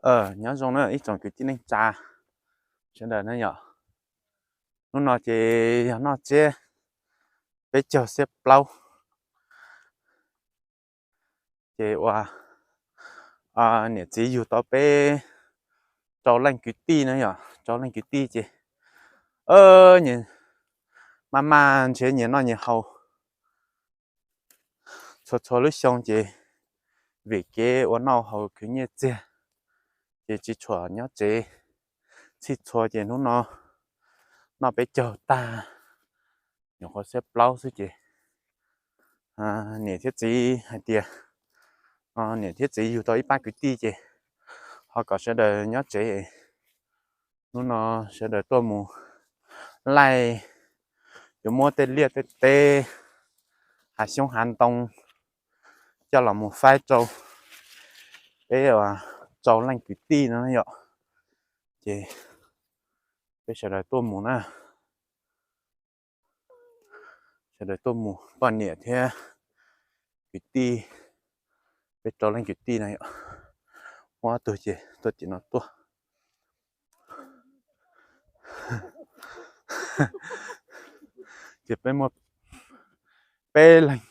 Nyob zoo na ib tsoom kwv tij neej tsa sawv daws na yom. Hnub no ces yog noj tsiab peb caug xiab plaub, ces ua niam txiv yug tau peb rau leej kwv tij na yom, rau leej kwv tij ces nyias maj maj nrhiav nyias noj nyias haus txhua txhua lub xyoo ces vim kev ua noj haus khwv nyiaj txiag ces tsis tshua nyob tsev txhij txhua ces hnub no noj peb caug tag, nyuam qhuav xiab plaub xwb ces niam thiab txiv hais tias niam thiab txiv yug tau ib pab kwv tij ces ho kom sawv daws nyob tsev. Hnub no sawv daws tuaj mus laij, yuav muab tej liaj tej teb, hav xyoob hav ntoo coj los mus faib rau peb rau leej kwv tij no yom. Ces peb sawv daws tuaj mus na, sawv daws tuaj mus poj niam thiab kwv tij, peb rau leej kwv tij na yom. Muaj ob tug ces tuaj tim no tuaj. Ces peb muaj peb leeg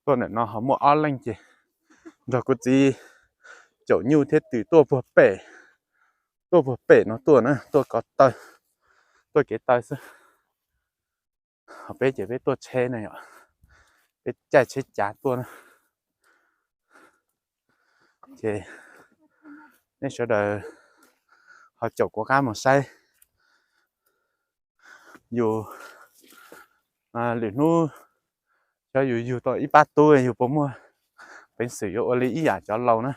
tuaj ntawm no ho muaj ob leeg ces nrog kuv txiv caum nyuj thiab twm tuaj puag pem, tuaj puag pem no tuaj na, tuaj ko taw, tuaj kev taw xwb. Ho peb ces peb tuaj tsheb na yom, peb caij tsheb cav tuaj na. Ces nej sawv daws ho caum kuv qab mus saib yus lwm hnub, xyov yus yug tau ib pab tub yus puas muaj peev xwm yuav ua li ib yam cov laus na.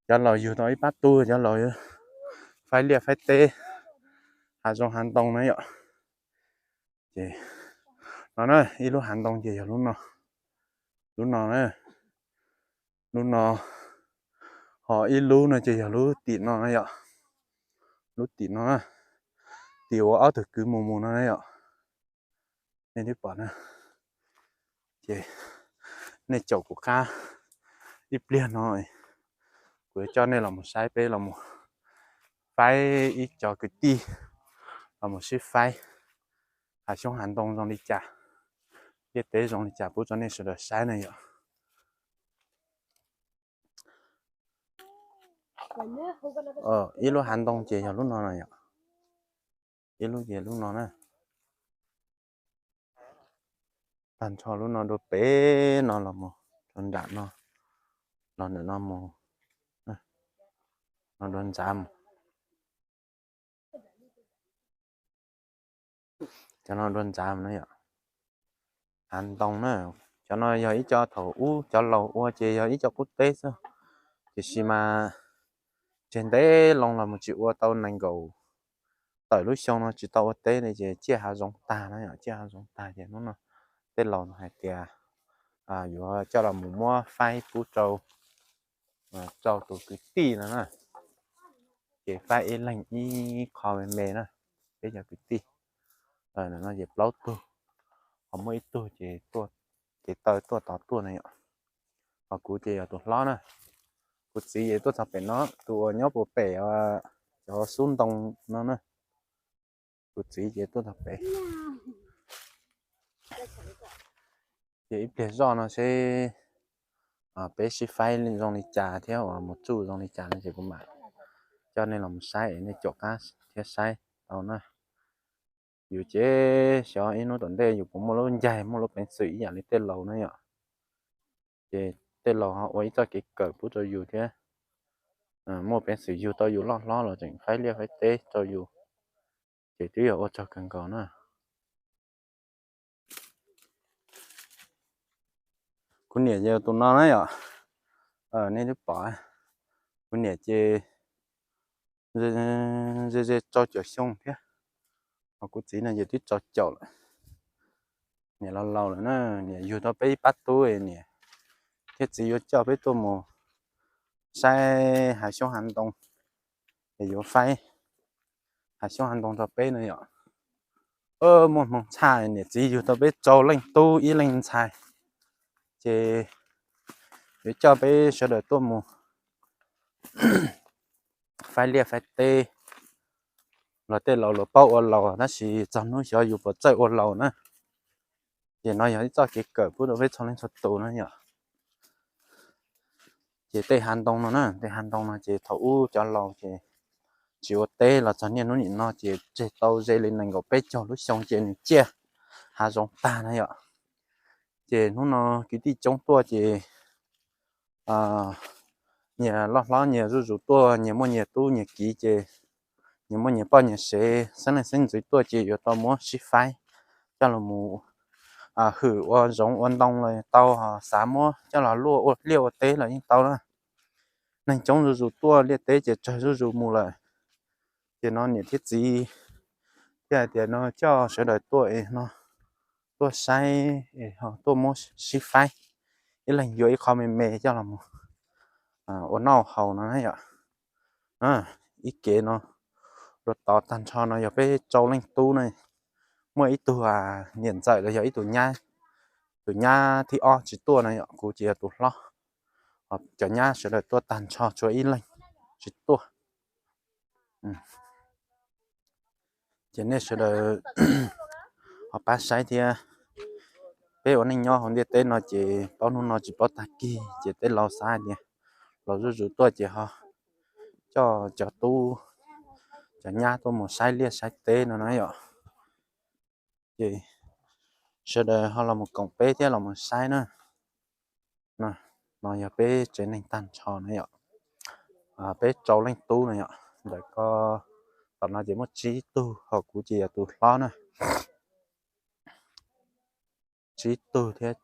Cov laus yug tau ib pab tub cov laus yuav faib liaj faib teb, hav zoov hav ntoo na yom. Ces no na, ib lub hav ntoo ces yog lub no, lub no na, lub no, ho ib lub no ces yog lub tim no na yom, lub tim no, tim uas ob tug kwv mus mus no na yom. Nej twb pom na, ces nej caum kuv qab ib pliag no, kuv yuav coj nej los mus saib peb los mus faib ib co kwv tij los mus sib faib hav xyoob hav ntoo zoo li cas, liaj teb zoo li cas pub rau nej sawv daws saib na yom. Ib lub hav ntoo ces yog lub no no yom, ib lub ces lub no na. Tag nrho lub no dua pem no los mus rau nram no, los ntawm no mus, no dua ntxav mus. Cov no dua ntxav mus na yom. Hav ntoo na, cov no yog ib co thaum ub cov laus ua ces yog ib co qub teb xwb, tiam sis mas tseg ntev loo los mus tsis ua tau nees nkaum tawm lub xyoo no tsis tau ua teb li ces ciaj hav zoov tag na yom, ciaj hav zoov tag ces hnub no tej laus hais tias yuav coj los mus muab faib pub rau, rau tus kwv tij no na. Ces faib ib leeg ib qho me me na, peb cov kwv tij. No ces plaub tug, ho muaj ib tug ces tuaj, ces taw tuaj tod tuaj na yom. Ho kuv ces yog tus hlob na. Kuv txiv ces tuaj txog pem no, tus uas nyob puag pem cov xub ntoo no na. Kuv txiv ces tuaj txog pem. Ces ib pliag zoj no seb peb sib faib zoo li cas thiab uas mus tsuj zoo li cas no ces kuv mam coj nej los saib es nej caum qab thiab saib tau na. Yus ces xyov ib hnub tom ntej yus puas muaj lub ncaig muaj lub peev xwm ib yam li tej laus na yom. Ces tej laus ho ua ib txoj kev kawm pub rau yus thiab, muaj peev xwm yug tau yus loj hlob los tseem faib liaj faib teb rau yus, ces twb yog ua tsaug kawg nkaus na. Kuv niam ces tus no na yom, nej twb pom, kuv niam ces ze ze rau caum xyoo thiab, ho kuv txiv no ces twb rau caum lawm. Niam laus laus lawm na, niam yug tau peb ib pab tub, niam thiab txiv yuav coj peb tuaj mus saib hav xyoob hav ntoo, es yuav faib hav xyoob hav ntoo rau peb no yom. Muaj hmoo tshaj niam txiv yug tau peb rau leej tub ib leej ntxhais, ces yuav coj peb sawv daws tuaj mus faib liaj faib teb. Los tej laus luag paub ua laus tab sis txog hnub xyov yus puas txawj ua laus na. Ces no yog ib txoj kev kawm pub rau peb txhua leej txhua tus na yom. Ces tej hav ntoo no na, tej hav ntoo no ces thaum ub cov laus ces tsis ua teb los txog niaj hnub nim no ces tseg tau ze li nees nkaum peb caug lub xyoo ces nws ciaj hav zoov tag na yom. Ces hnub no kwv tij coob tuaj ces nyias loj hlob nyias zuj zus tuaj, nyias muaj nyias tub nyias kiv ces nyias muaj nyias poj nyias sev, xeeb leej xeeb ntxwv tuaj ces yuav tau muab sib faib coj los mus hwm ua zoov ua ntoo los tau, xav muab coj los luaj ua liaj ua teb los yeej tau na. Neeg coob zuj zus tuaj, liaj teb ces tsawg zuj zus mus lawm. Ces no niam thiab txiv thiaj hais tias no coj sawv daws tuaj es no tuaj saib es tuaj muab sib faib, ib leeg yuav ib qho me me coj los ua noj haus no na yom. Ib kev no rau tod tag nrho no yog peb rau leej tub na, muaj ib tug niam ntxawm los yog ib tug nyab, tus nyab thib ob tsis tuaj na yom, kuv ces yog tus hlob. Cov nyab sawv daws tuaj tag nrho tshuav ib leeg tsis tuaj. Ces nej sawv daws ho pab saib thiab. Peb ua neej nyob hauv ntiaj teb no ces paub hnub no tsis paub tag kis, ces tej laus xav hais tias laus zuj zus tuaj ces ho coj cov tub cov nyab tuaj mus saib liaj saib teb no na yom. Ces sawv daws ho los mus koom peb thiab los mus saib na. No yog peb tsev neeg tag nrho na yom, peb rau leej tub na yom. Ntawm ko tom no ces muaj tsib tug, ho kuv ces yog tus hlob na. Tsib tug thiab,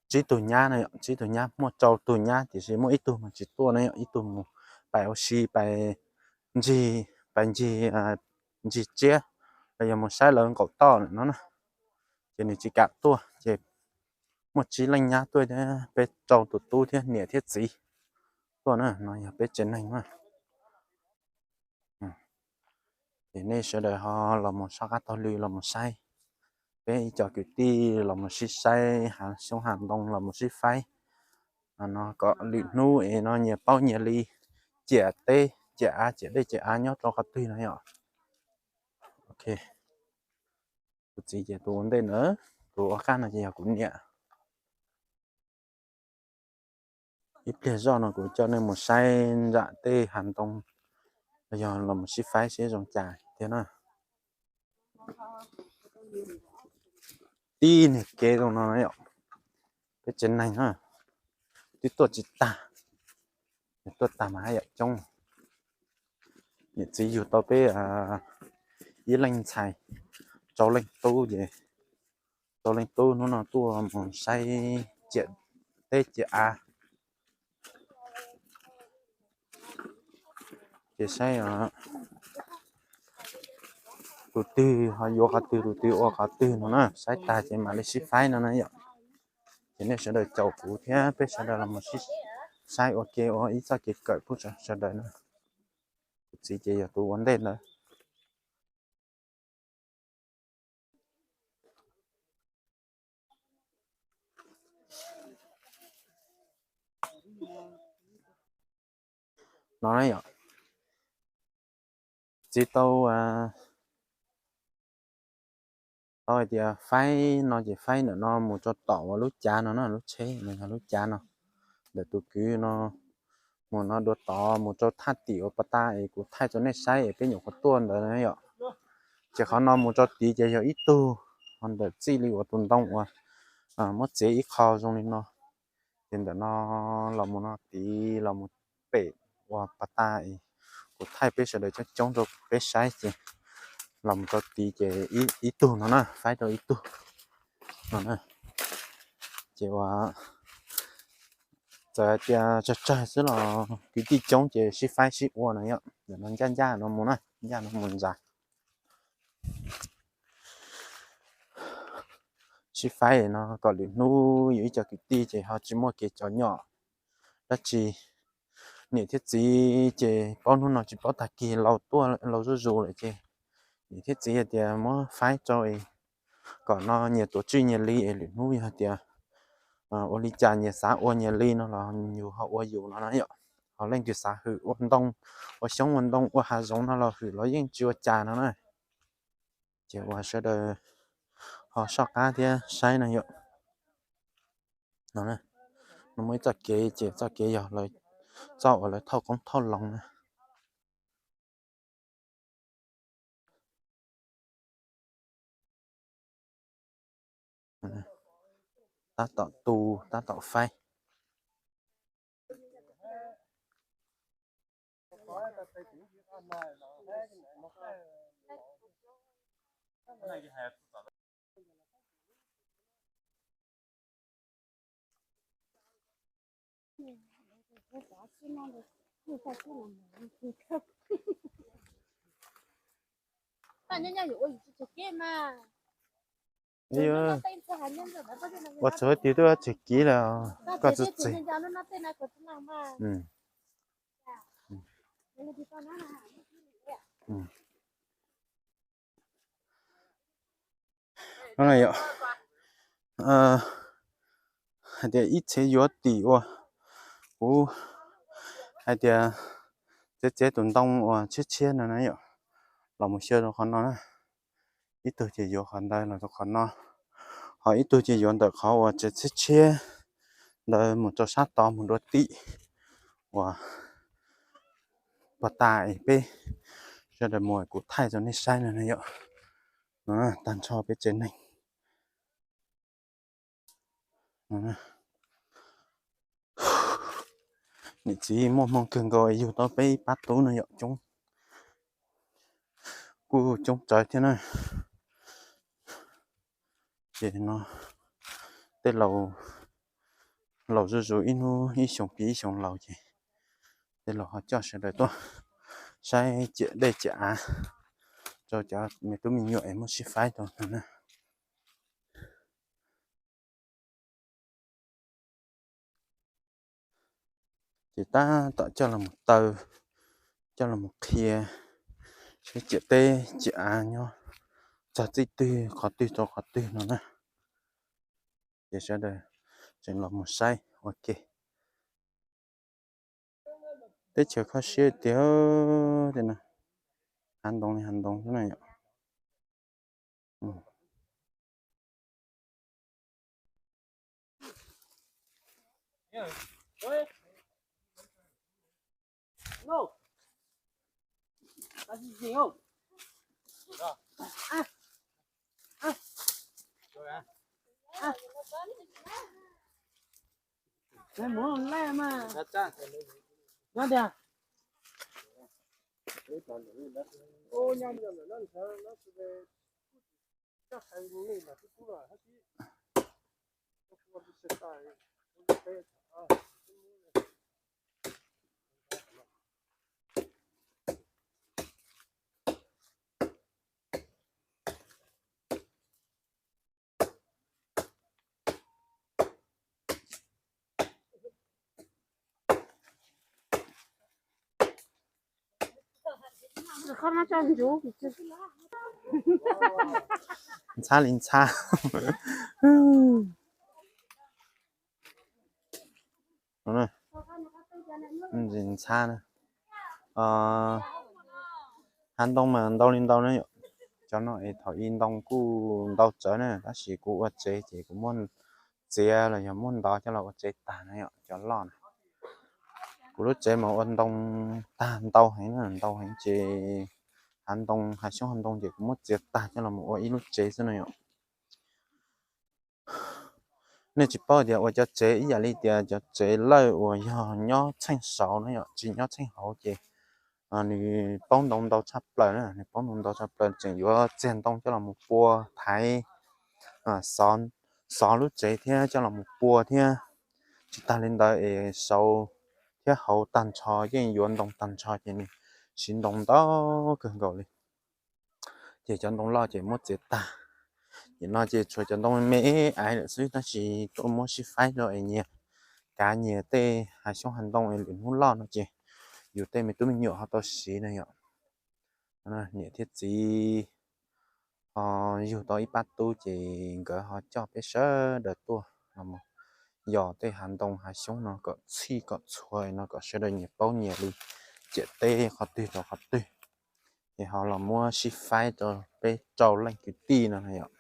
tsib tug nyab na yom, tsib tug nyab, muaj rau tug nyab tiam sis muaj ib tug mas tsis tuaj na yom, ib tug mus pais ua si, pais ncig, pais ncig, ncig tsiab los yog mus saib lawv nkaum toj no na, ces nws tsis kam tuaj. Ces muaj tsib leej nyab tuaj thiab, peb rau tus tub thiab niam thiab txiv tuaj na. No yog peb tsev neeg na. Ces nej sawv daws ho los mus soj qab taug lw los mus saib, peb ib co kwv tij los mus sib saib hav xyoob hav ntoo los mus sib faib no kom lwm hnub es no nyias paub nyias li ciam teb ciam av, ciam dej ciam av nyob rau qhov twg no yom. Kuv txiv ces tus ua ntej na, tus ua qab no ces yog kuv niam. Ib pliag zoj no kuv coj nej mus saib nram tej hav ntoo los yog los mus sib faib seb zoo cas thiab na. Tib niag kev zoo no yom, peb tsev neeg na, twb tuaj tsis tag, tuaj tag mas haj yam coob. Niam txiv yug tau peb ib leej ntxhais, rau leej tub ces, rau leej tub hnub no tuaj mus saib ciam teb ciam av. Ces saib tus twg ho yuav qhov twg, tus twg ua qhov twg no na, saib tag ces mam li sib faib no na yom. Ces nej sawv daws caum kuv thiab peb sawv daws los mus sib saib ua ke ua ib txoj kev kawm pub sawv daws na. Kuv txiv ces yog tus ua ntej ntawd. No yom, txiv tau, tau hais tias faib no ces faib ntawm no mus rau tom uas lub cav no na, lub tsheb no yog lub cav no, ntawm tus kwv no mus no dua tod mus rau thaj tim uas pas tas es kuv thaij rau nej saib es peb nyuam qhuav tuaj ntawd na yom. Ces qhov no mus rau tid ces yog ib tug, ho ntawm txij li uas tus ntoo uas muab txiav ib qho zoo li no, ces ntawm no los mus no tid los mus pem uas pas tas es kuv thaij peb sawv daws coob coob rau peb saib ces los mus rau tid ces ib tug no na, faib rau ib tug no na. Ces uas txawm hais tias tsawg tsawg xwb los kwv tij coob ces sib faib sib ua no yom. Ntawm no ncaj ncaj no mus na, ncaj no mus ntxas. Sib faib no kom lwm hnub yus ib co kwv tij ces ho tsis muaj kev cov nyom dab tsi. Niam thiab txiv ces paub hnub no tsis paub tag kis, laus tuaj laus zuj zus lawm ces niam thiab txiv hais tias muab faib rau es kom no nyias tuav tswj nyias li es lwm hnub yog tias ua li cas nyias xav ua nyias li no los yus ho ua yus no na yom. Ho leej twg xav hwm ua ntoo, ua xyoob ua ntoo ua hav zoov no los hwm los yeej tsis ua cas no na. Ces uas sawv daws ho soj qab thiab saib no yom. No, no muaj ib txoj kev ces txoj kev yog lawv, txoj uas lawv thauj qoob thauj loo na. Tab tom tu, tab tom faib. Ua txog tias twb tseg kiv lawm, koj txog txeg. No yom, hais tias ib txhia yuav tim uas kuv hais tias txiav txiav tus ntoo uas tshiab tshiab no na yom, los mus xyaw rau qhov no na. Ib tug ces yuav qhov ntawd los rau qhov no, ho ib tug ces yuav ntawm qhov uas txiav tshiab tshiab ntawd mus rau sab tod mus dua tim uas pog tas es peb sawv daws mus kuv thaij rau nej saib no na yom. No tag nrho peb tsev neeg. Niam txiv muaj hmoo kawg nkaus es yug tau peb ib pab tub no yom, coob, kuj coob tsawv thiab na. Ces no tej laus, laus zuj zus ib hnub ib xyoos pib ib xyoos laus ces tej laus ho coj sawv daws tuaj saib ciam dej ciam av rau cov me tub me nyuam es muab sib faib rau no na. Ces tab tom coj los mus taw, coj los mus qhia saib ciam teb ciam av nyob txog txij twg qhov twg rau qhov twg no na. Ces sawv daws tseem los mus saib ua ke. Teb chaws kho siab tiag tiag no, hav ntoo li hav ntoo xwb na yom. Ntxhab li ntxhab. Ntxhab na. Hav ntoo mas ntau li ntau na yom. Cov no es thaum ub ntoo kuj ntau tsawv na, tab sis kuv ua tsev ces kuv muab txiav los yog muab ntov coj los ua tsev tag na yom, cov loj na. Kuv lub tsev mas ua ntoo tag ntau heev na, ntau heev ces hav ntoo, hav xyoob hav ntoo ces kuv muab txiav tag coj los ua ib lub tsev xwb no yom. Nej tsis paub tias ua cov tsev ib yam li tias cov tsev lawj uas yog nyob txheej saud no yom, tsis nyob txheej hauv ces nws paub ntoo ntau tshaj plaws na, nws paub ntoo ntau tshaj plaws, tseem yuav txiag ntoo coj los mus pua thaiv, xov lub tsev thiab coj los mus pua thiab. Tsis tag li ntawd es saud thiab hauv tag nrho yeej yuav ntoo tag nrho ces nws siv ntoo ntau kawg nkaus li. Ces cov ntoo loj ces muab txiav tag. Nim no ces tshuav cov ntoo me me aiv lawm xwb, tab sis tuaj muab sib faib rau es nyias kav nyias tej hav xyoob hav ntoo es lwm hnub loj no ces yus tej me tub me nyuam ho tau siv no yom. Niam thiab txiv ho yug tau ib pab tub ces nkawd ho coj peb sawv daws tuaj los mus yos tej hav ntoo hav xyoob no kom txhij kom txhua no kom sawv daws nyias paub nyias li ciam teb qhov twg rau qhov twg, ces ho los muab sib faib rau peb rau leej kwv tij no na yom.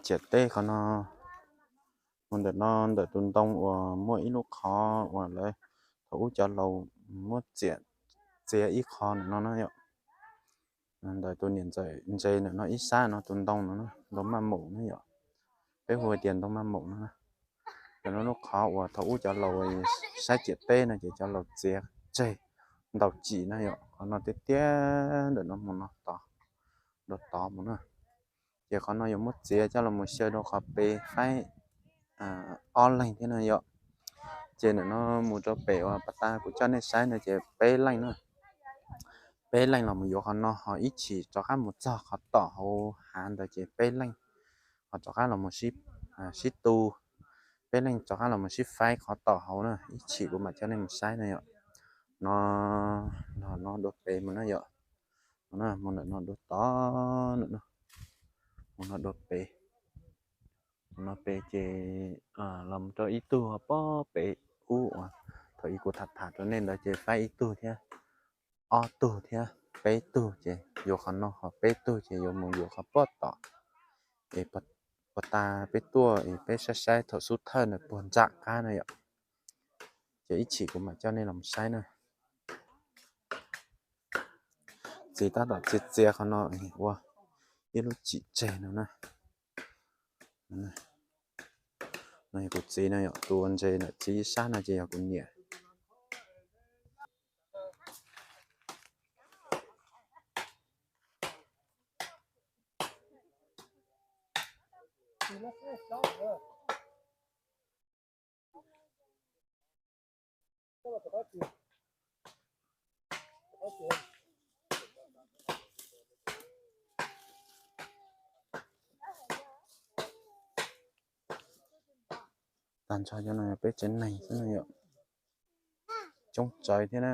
Ciam teb qhov no, mus ntawm no ntawm tus ntoo uas muaj ib lub qhov uas lawv thaum ub cov laus muab txiav, txiav ib qho ntawm no na yom. Ntawm tus niam ntxawm ntse ntawm no ib sab no tus ntoo no, ntoo maj maum na yom. Peb hu tias ntoo maj maum no. Ntawm no lub qhov uas thaum ub cov laus saib ciam teb no ces cov laus txiav tseg ntaus cim na yom. Qhov no tiag tiag ntawm no mus no tod, rau tod mus na. Ces qhov no yuav muab txiav coj los mus xyaw rau qhov pem faib ob leeg thiab no yom. Ces ntawm no mus rau pem uas pas tas kuv coj nej saib no ces peb leeg na. Peb leeg los mus yuav qhov no ho ib chim rov qab mus txog qhov tom hauv hav ntawd ces peb leeg ho rov qab los mus sib tu, peb leeg rov qab los mus sib faib qhov tom hauv na. Ib chim kuv mam coj nej mus saib na yom. No, no dua pem mus na yom. Mus ntawm no dua tod, mus no dua pem, mus no pem ces los rau ib tug pob pem ub uas thaum ub kuv tham tham rau nej ntawd ces faib ib tug thiab, ob tug thiab, peb tug ces yuav qhov no ho peb tug ces yuav mus yuav qhov pob tom es pas tas peb tuaj es peb saib saib thaum xub thawj ntawd puag ntsam qab na yom. Ces ib chim kuv mam coj nej los saib na. Txiv tab tom txiav txiav qhov no ua ib lub cim tseg no na. No yog kuv txiv no yom, tus ua ntses ntawm txiv ib sab no ces yog kuv niam. Tag nrho cov no peb tsev neeg xwb no yom. Coob tsawv thiab na.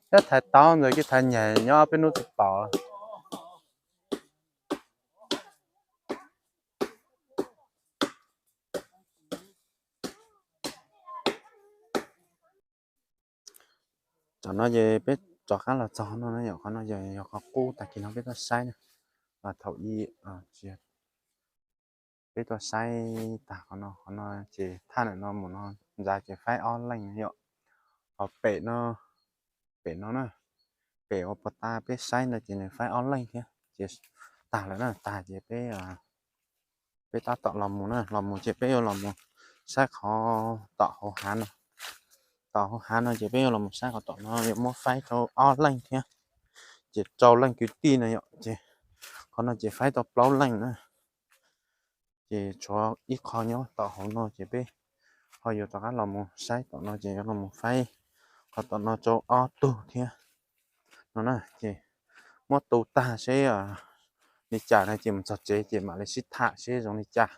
Cov thaiv taub ntawd cov thaiv nyem nyob peb hnub tsis pom. Tam no ces peb rov qab los txog no na yom, qhov no yog qhov qub tag kis no peb tuaj saib na. Thaum ub peb tuaj saib tag qhov no, qhov no ces thaj ntawm no mus no ntxa ces faib ob leeg yom. Ho pem no, pem no na, pem uas pas tas peb saib ntawd ces nws faib ob leeg thiab ces tag lawm na, tag ces peb peb tab tom los mus na, los mus ces peb yuav los mus saib qhov tom hauv hav no. Tom hauv hav no ces peb yuav los mus saib qhov tom no yuav muab faib rau ob leeg thiab, ces rau leej kwv tij no yom. Ces qhov no ces faib tau plaub leeg na. Ces tshuav ib qho nyob tom hauv no ces peb ho yuav rov qab los mus saib tom no ces yuav los mus faib qhov tom no rau ob tug thiab no na. Ces muab tu tag seb li cas no ces mus txog tsev ces mam li sib tham seb zoo li cas,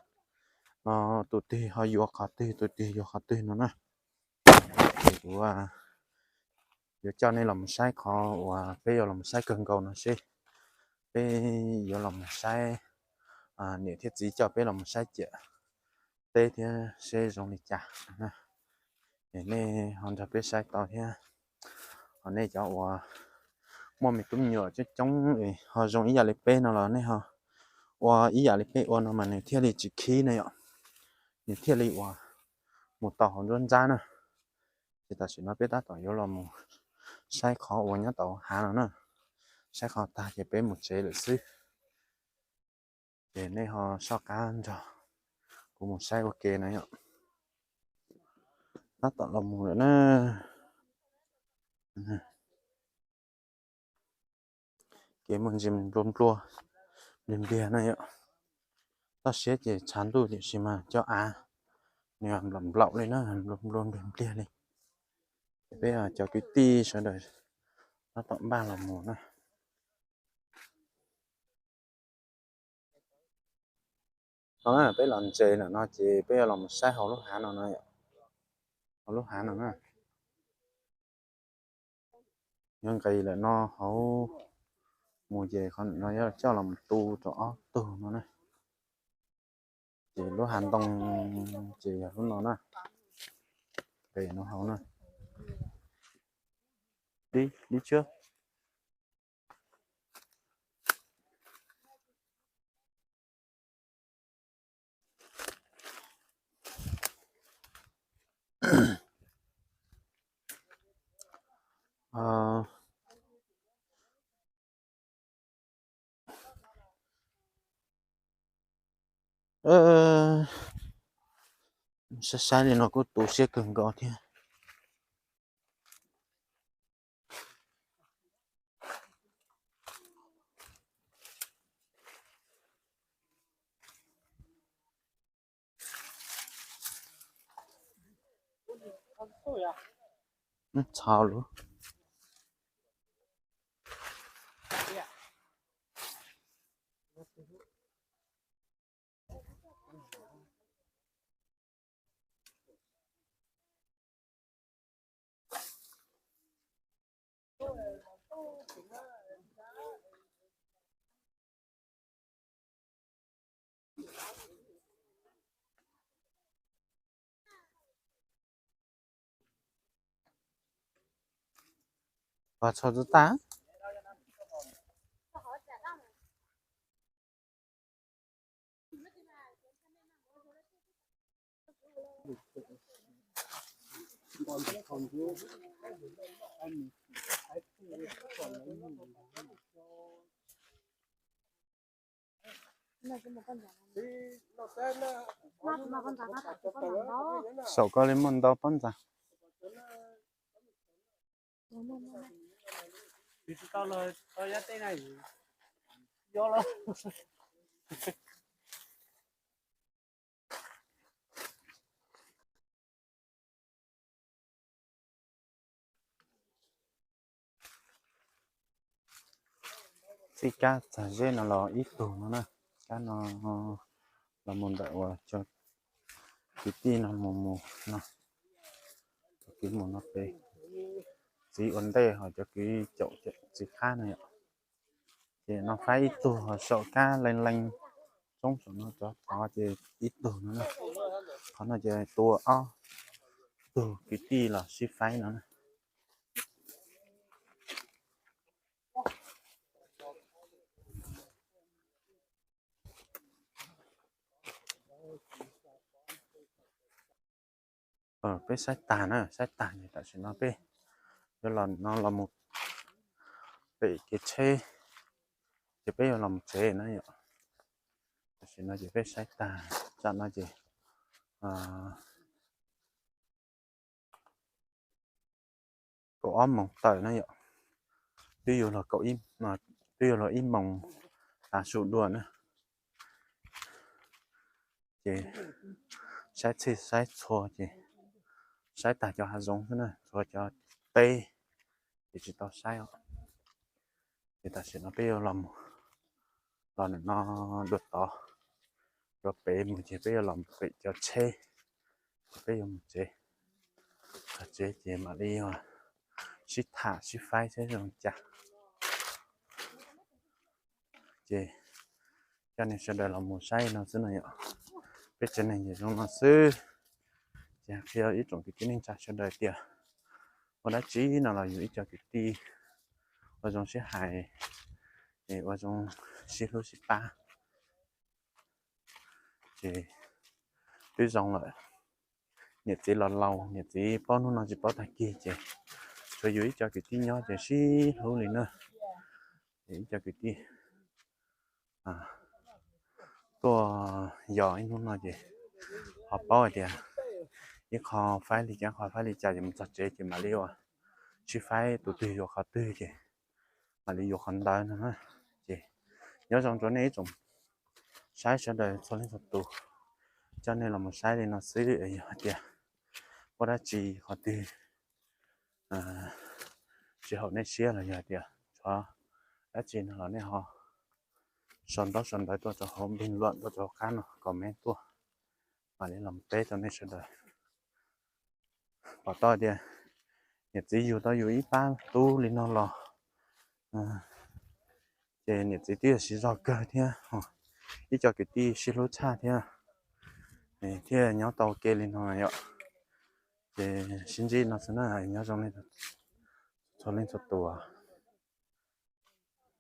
tus twg ho yuav qhov twg, tus twg yuav qhov twg no na. Ces kuv yuav coj nej los mus saib qhov uas peb yuav los mus saib kawg nkaus no seb peb yuav los mus saib, niam thiab txiv coj peb los mus saib ciam teb thiab seb zoo li cas. Es nej ho nrog peb saib tau thiab. Ho nej cov uas muaj me tub me nyuam coob coob ho zoo ib yam li peb no los nej ho ua ib yam li peb ua no mas nws thiaj li tsis khib na yom. Nws thiaj li uas mus tau hauv nruab nrab na. Ces tam sim no peb tab tom yuav los mus saib qhov uas nyob tom hav no na. Saib qhov tag ces peb mus tsev lawm xwb. Ces nej ho soj qab nrog kuv mus saib ua ke na yom. Tab tom los mus lawm na. Kev muaj ntsis nplua nplua. npliag npliag na yom. Toj siab ces tshav ntuj tiam sis mas cov av nws nplaum nplaum li na, nplua nplua npliag npliag li. Ces peb cov kwv tij sawv daws tab tom npaj los mus na. No peb los ntses lawm no ces peb yuav los mus saib hauv lub hav no no, hauv lub hav no na. Yuav nqis lawm no hauv mus ces qhov no yuav coj los mus tu rau ob tug no na. Ces lub hav ntoo ces yog lub no na, nqis no hauv na. Dib, dib tshiab. Saib saib li no kuj tu siab kawg nkaus thiab. Txhos lawm. Pog txhos txog tag. Saum ko li muaj ntau pob ntxas. Txij kab txag zeb no los ib tug no na, kab no los mus ntawm uas cov kwv tij no mus mus no, cov kwv mus no pem, txiv ua ntej ho cov kwv caum txiv qab no yom. Ces no faib ib tug ho saum kab leej leej tsob saum no cov tod ces ib tug no na. Qhov no ces tua ob tug kwv tij los sib faib no na. Peb saib tag na, saib tag ces tam sim no peb yuav los no los mus pem kev tsheb, ces peb yuav los mus tsev na yom. Tam sim no ces peb saib tag, tsam no ces kaum ob moos tawm na yom. Twb yuav luag kaum, twb yuav luag ib moos tav su dua na. Ces saib txhij saib txhua ces saib tag cov hav zoov xwb na, txhua cov teb ces tsis tau saib os. Ces tam sim no peb yuav los mus, los ntawm no dua tod, dua pem mus ces peb yuav los pem cov tsheb, ces peb yuav mus tsev. Txog tsev ces mam li sib tham sib faib seb zoo cas. Ces coj nej sawv daws los mus saib no xwb no yom. Peb tsev neeg ces zoo no xwb. Ces qhia ib tsoom kwv tij neej tsa sawv daws tias ua dab tsi no los yus ib co kwv tij ua zoo sib hais, es ua zoo sib hlub sib pab. Ces twb zoo lawm, niam txiv los laus, niam txiv paub hnub no tsis paub tag kis ces tshuav yus ib co kwv tij nyob ces sib hlub li na. Ces ib co kwv tij tuaj yos ib hnub no ces ho paub hais tias ib qho faib li cas, qho faib li cas ces mus txog tsev ces mam li ua sib faib tus twg yuav qhov twg ces mam li yuav qhov ntawd no na. Ces Nyob zoo rau nej ib tsoom saib sawv daws txhua leej txhua tus, coj nej los mus saib li no xwb. Yog hais tias muaj dab tsi qhov twg tsis haum nej siab los yog hais tias tshuav dab tsi no los nej ho sau ntaub sau ntawv tuaj rau hauv npig luam tuaj rau hauv qab no comment tuaj, mam li los teb rau nej sawv daws. Pom tau tias niam txiv yug tau yus ib pab tub li no los ces niam txiv twb yog siv zog kawg thiab, ib co kwv tij sib hlub tshaj thiab, thiaj nyob tau ua ke li no yom. Ces sib ntsib no xwb na, nyob zoo txhua leej txhua tus.